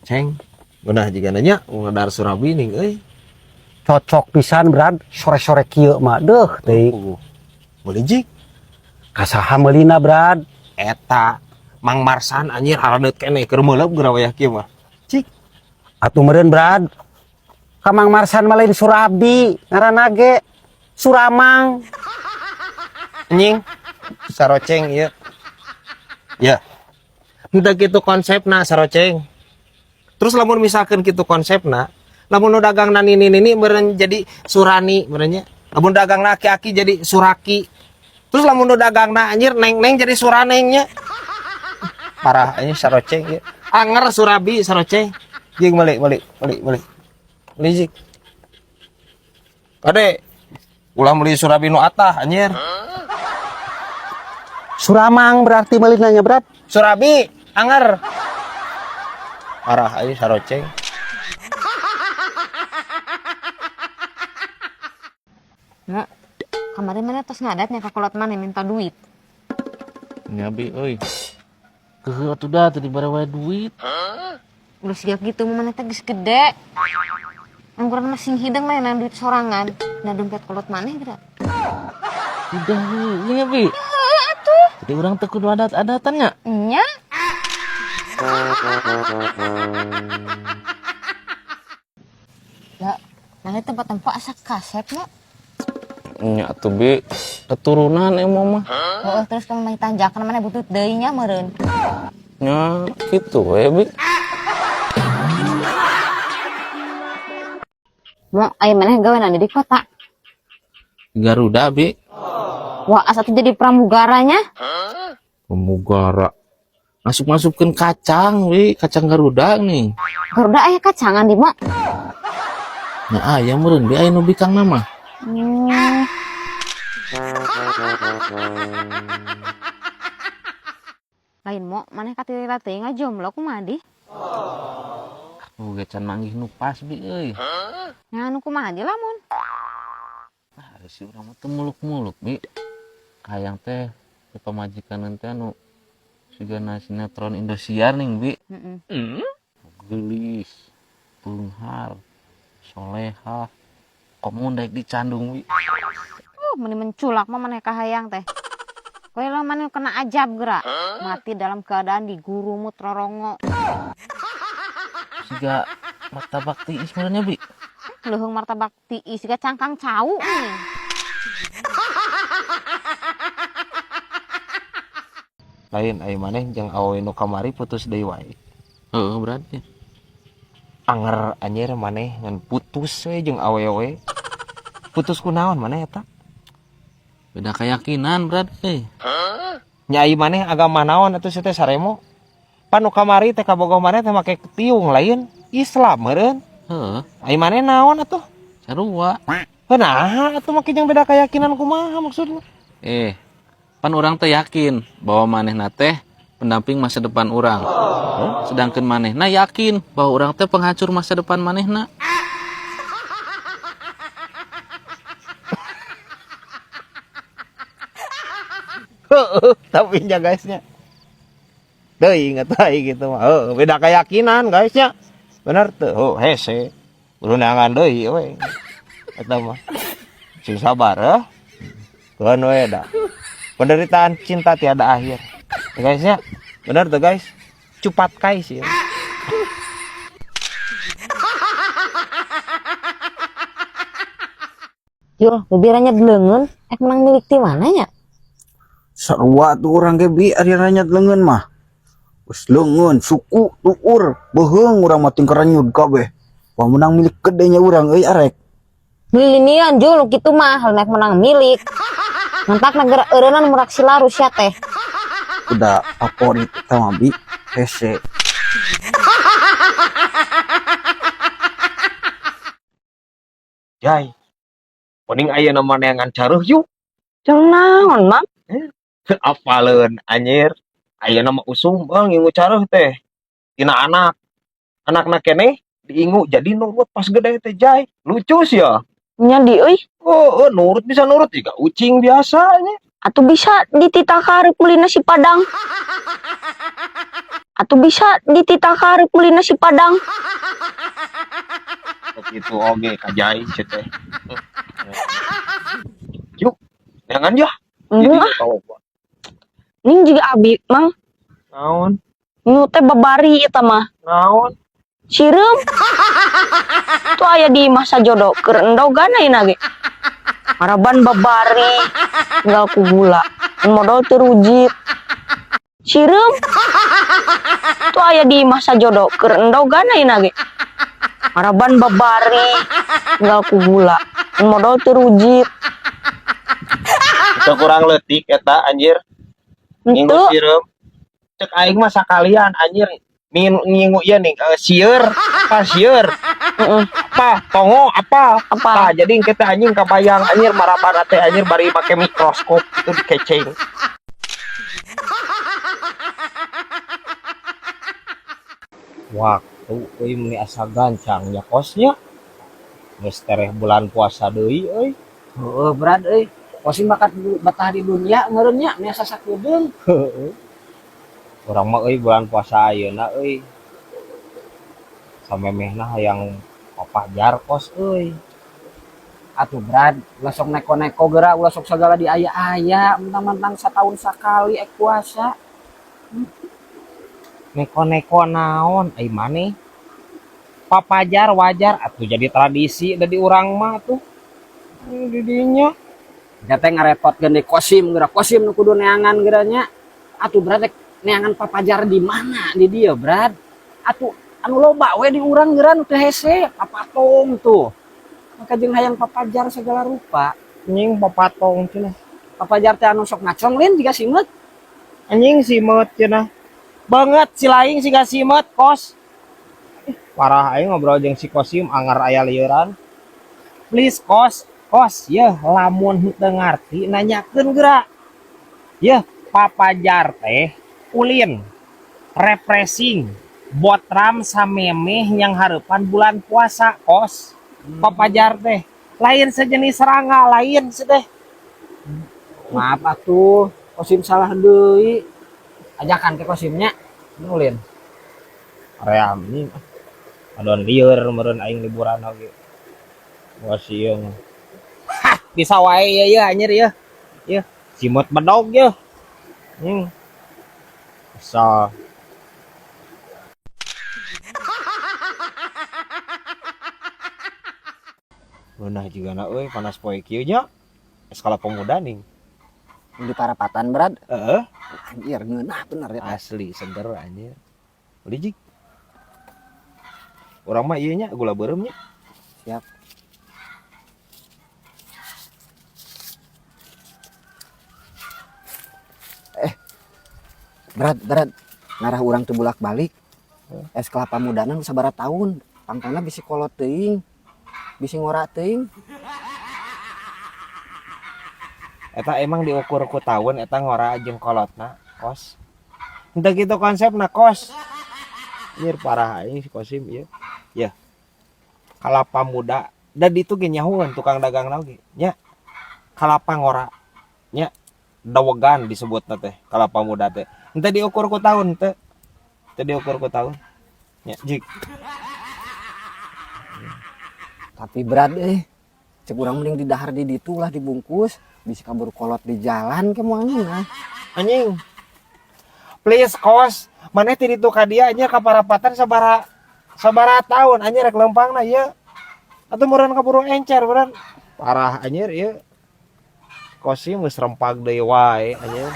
Ceng. Ngeunah jiga nanya ngadar surabi ning euy. Cocok pisan, Brad, sore-sore kieu mah deuh teuing. Meuli jik. Kasaha meulina, Brad? Eta Mang Marsan anjir haradeut keneh keur meuleup geura wayah kieu mah. Cik. Atuh meureun, Brad. Ka Mang Marsan mah lain surabi, ngaranna ge Suramang. Anjing. Saroceng ieu. Ya. Henteu kitu konsepna, saroceng. Terus lamun misalkan kitu konsepna, lamun nu dagangna nini-nini meureun jadi surani meureun nya. Lamun dagangna aki-aki jadi suraki. Terus lamun nu dagangna anjir neng-neng jadi suraneng nya. Parah anjing saroceng ieu. Anger surabi saroceng. Jeung meuli meuli meuli meuli. Meuli jik. Kade ulah meuli surabi nu atah anjir. Suramang berarti meulina nya, Brad. Surabi anger. Parah aja saroceng. Mak, kemarin mana tos ngadatnya ka kolot mana minta duit. Nya bi euy. Keuheuh atuh da teu dibere wae duit. Udah siap gitu mau mana teh geus gede. Angguran masih hidung mah yang duit sorangan. Nah dompet kolot maneh geura. Udah heuh nya bi. Jadi urang teu kudu adat-adatan nya. Nya. Ya, nah itu tempat-tempat asa kasep nya. Nya atuh bi keturunan emang mah. Oh, terus kamu main tanjakan mana butut deui nya meureun. Nya kitu we bi. Mau aya maneh gawe di kota. Garuda bi. Wah, asa tuh jadi pramugaranya. Pramugara. Masuk-masukkeun kacang bi, kacang Garuda nih. Garuda aya kacangan di mak. Nya aya meureun bi aya nu bikang mah. Lain mo, maneh katilila teuing ngajomblo kumaha di? Aku ge can manggih nu pas bi euy. Nya anu kumaha di lamun? Ah, ari si urang mah teu muluk-muluk bi. Hayang teh pamajikan teh anu sigana sinetron Indosiar ning bi. Heeh. Geulis, beunghar, solehah, komo daek dicandung bi. Meni menculak mah maneh kahayang teh. Kowe lah maneh kena ajab geura. Mati dalam keadaan digurumut rorongo. Siga martabak tiis meureun nya bi. Leuheung martabak tiis siga cangkang cau nih. Lain ai maneh jeung awewe nu kamari putus deui wae. Heeh berarti. Anger anjir maneh ngan putus we jeung awewe. Putus kunaon maneh eta? Beda keyakinan berarti. Nya ai maneh agama naon atuh sia teh saremo? Pan nu kamari teh kabogoh maneh teh make tiung lain Islam meureun. Heeh. Ai maneh naon atuh? Sarua. Heuh naha atuh make jeung beda keyakinan kumaha maksudna? Pan urang teh yakin bahwa manehna teh pendamping masa depan urang. Sedangkan manehna yakin bahwa urang teh penghancur masa depan manehna. Heeh, tapi nya guysnya. Deui inget ai gitu mah. Heeh, beda keyakinan guysnya. Bener teu? Oh, hese. Berundangan deui we. Eta mah. Sing sabar heuh. Keun we da. Penderitaan cinta tiada akhir. Ya, guys ya. Bener tuh guys. Cupat kai sih. Yo, bibiranya leungeun, menang milik ti mana nya? Sarua tuh urang ge bi ari ranyat leungeun mah. Geus leungeun, suku, tuur, beuheung urang mah tingkeranyud kabeh. Wah menang milik gede nya urang euy arek. Milinian jul kitu mah hal naik menang milik. Mentak negara eureunnan murak sila Rusia teh. Udah favorit eta mah bi hese. Jai. Mending ayeuna mah neangan caruh yuk. Jang naon, Mang? Apaleun anjir. Ayeuna mah usum bang ngingu caruh teh. Tina anak. Anakna keneh diingu jadi nurut pas gede teh Jai. Lucu sih ya. Nya di euy. Oh, oh, nurut bisa nurut juga ucing biasa nya. Atuh bisa dititah karep meuli nasi padang. Atuh bisa dititah ka hareup meuli nasi padang. Itu oge kajai sia teh. Yuk, jangan ya. Embung ah, ning juga abi, Mang. Naon? Nu teh babari eta mah. Naon? Sireum. Tuh aya di masa jodoh keur endogan ayeuna ge. Maraban babari tinggal ku gula. Modal teu rujit. Sireum. Tuh aya di masa jodoh keur endogan ayeuna ge. Maraban babari tinggal ku gula. Modal teu rujit. Itu kurang leutik eta, anjir. Ngingu Henteu. sireum. Cek aing mah sakalian, anjir. Ngingu ieu nih, sieur, apa sieur? Heeh. Apa? Tongo apa? Apa? Tah, jadi kita anjing kabayang anjir maraban teh anjir bari make mikroskop itu dikeceng. Waktu euy meuni asa gancang nya, Kos, nya. Geus tereh bulan puasa deui euy. Heeh, berat euy. Kosim bakat betah di dunia meureun nya, biasa sakudeung. Urang mah euy bulan puasa ayeuna euy. Samemehna hayang papajar, Kos, euy. Atuh Brad, ulah sok neko-neko geura, ulah sok sagala diaya-aya, mentang-mentang satahun sakali ek puasa. Neko-neko naon ai maneh? Papajar wajar atuh, jadi tradisi da di urang mah tuh. Di dinya. Kita teh ngarepotkeun deui Kosim geura, Kosim nu kudu neangan geura nya. Atuh Brad, rek neangan papajar di mana di dieu, Brad? Atuh anu loba we di urang geura nu teu hese, papatong tuh. Maka jeung hayang papajar segala rupa. Anjing, papatong cenah. Papajar teh anu sok ngacong lin jiga simeut. Anjing, simeut cenah. Banget si laing siga simeut, Kos. Parah aing ngobrol jeung si Kosim angar aya lieuran. Please, Kos, Kos, yeuh lamun henteu ngarti nanyakeun geura. Yeuh, papajar teh ulin refreshing botram samemeh yang hareupan bulan puasa, Kos. Papajar teh lain sejenis serangga lain sih teh. Maaf atuh, Kosim salah deui. Ajakan ke Kosimnya nulin. Area ini adon lieur meureun aing liburan oge. Wah, sieun. Hah, bisa wae ya ya anjir ya. Ya, simeut bedog ya. Bisa. Ngeunah juga na euy panas poe kieu nya. Es kelapa muda nih. Di parapatan, Brad. Heeh. Anjir, ngeunah bener ya. Asli seger anjir. Beli, jik. Urang mah ieu nya gula beureum nya. Siap. Eh. Brad, Brad. Ngarah urang teu bolak-balik. Es kelapa mudana nu sabaraha tahun. Pangtana bisi kolot teuing. Bisi ngora teuing. Eta emang diukur ku tahun eta ngora jeung kolotna, Kos? Henteu kitu konsepna, Kos. Anjir, parah aing si Kosim ieu. Ya. Kalapa muda da ditu ge nyahoeun tukang dagang oge nya. Kalapa ngora nya dawegan disebutna teh kalapa muda teh. Henteu diukur ku tahun teu. Teu diukur ku tahun. Nya, jik. Tapi Brad eh. Cek urang mending didahar di ditu lah dibungkus, bisi kabur kolot di jalan ke moal ngeunah. Anjing. Please, Kos, maneh ti ditu ka dia nya ka parapatan sabaraha sabaraha tahun anjir rek lempangna ieu. Atuh meureun kaburu encer meureun. Parah anjir ieu. Kosim geus rempag deui wae anjir.